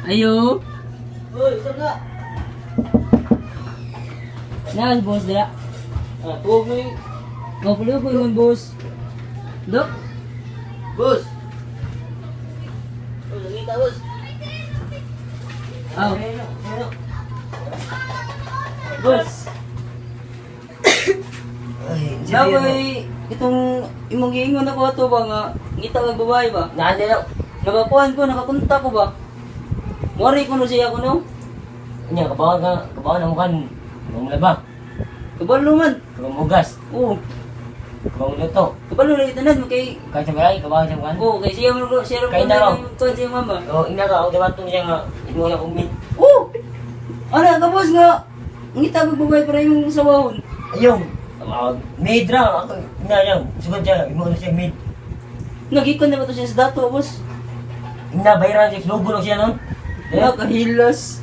Ayo. Uy, isa na. Na, boss dira. Ah, tuwag mo yung. Mapulo ko yung boss. Dok, Boss! Uy, nakita, boss. Aw. Boss. Ay, Nakoy itong imong giingon ako ato ba nga ngita kag babae ba? Naan nila. Nakakuan ko, nakakunta ko ba? Wari ko no siya ko no. Nya, kabawan ka, kabawan ang kan. Kabawang laba, Kabalo man. kabawang hugas, Oo. kabawang luto. Kabalo lagi tanan kay Kahit sa balay, kabawan sa kan. oh, kay siya man ko siya Kay na raw. kuan siya mama. O, ina ka, ako diba itong siya nga, imo na kong meat. Oh! Ana ka boss nga ngita kag babae para imong sawahon. Ayun, maid ra, ako, ina niya, sugod siya, imo na siya maid. Nagikon na ba to siya sa dato, boss? Ina, bayaran siya, slugo na siya nun. Wala kahilas.